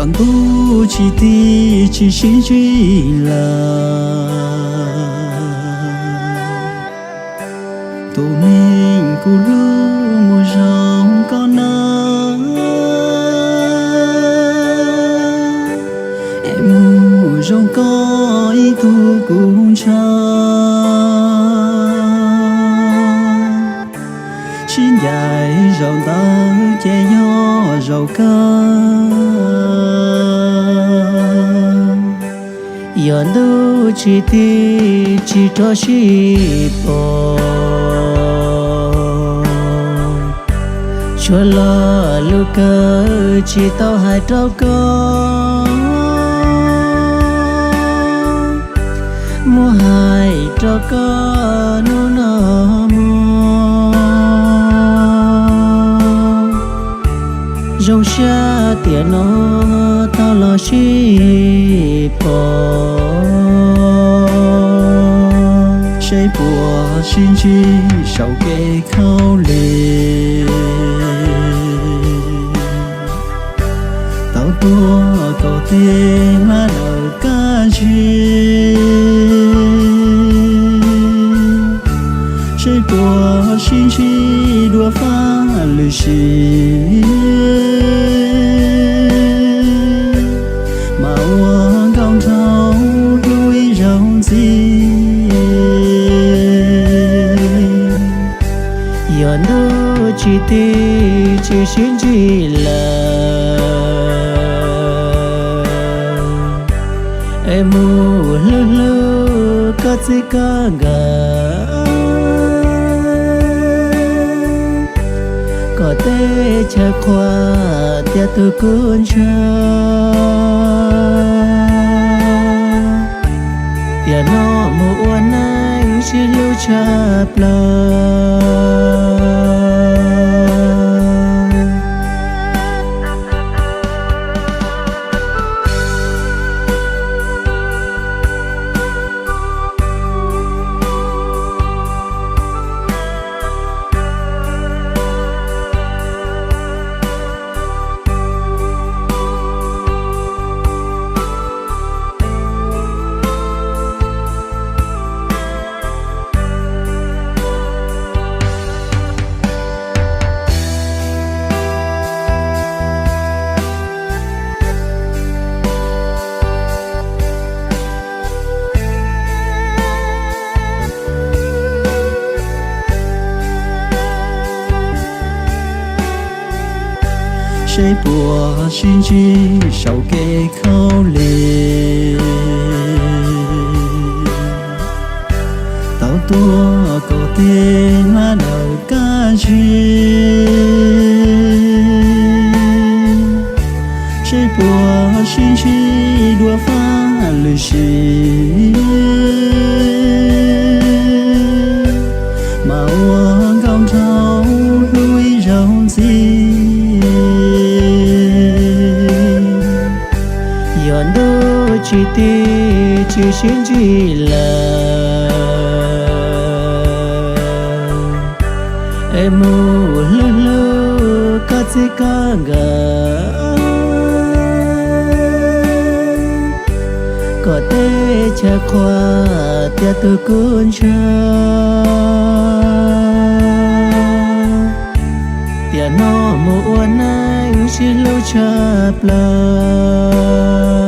Ntuj tsis tig tsis sib ntsib lawm, tus neeg kuv hlub mus zoo koj na, es mus zoo koj ib tug kuv ntshaw. Sib ncaim zaum ntawd ces yog zaum kawg. Yog ntuj tsis tig tsis rov sib pom, tshuav lo lus kawg tsis tau hais rau koj. Muab hais rau koj hnub no mus, zoo siab tiam no tau los sib pom, seb puas sib ntsib saum kev khaub lig, tau tuag kom tej hmab dawb kaj zib, seb puas sib ntsib dua fab lwm sim, mas ua nkauj nraug hlub ib zaug ntxiv. Yog ntuj tsis tig tsis sib ntsib lawm, es mus hlub hlub koj txij koj nkawm, kom teb chaws qhuas tias tus kuv ntshaw. Tiam no mus ua neej sib hlub tshaj plaws. Seb puas sib ntsib saum kev khaub lig, tau tuag kom tej hmab dawb kaj zib, seb puas sib ntsib dua fab lwm sim, mas ua nkauj nraug hlub ib zaug ntxiv. Yog ntuj tsis tig tsis sib ntsib lawm, es mus hlub hlub koj txij koj nkawm, kom teb chaws qhuas tias tus kuv ntshaw. Tiam no mus ua neej sib hlub tshaj plaws.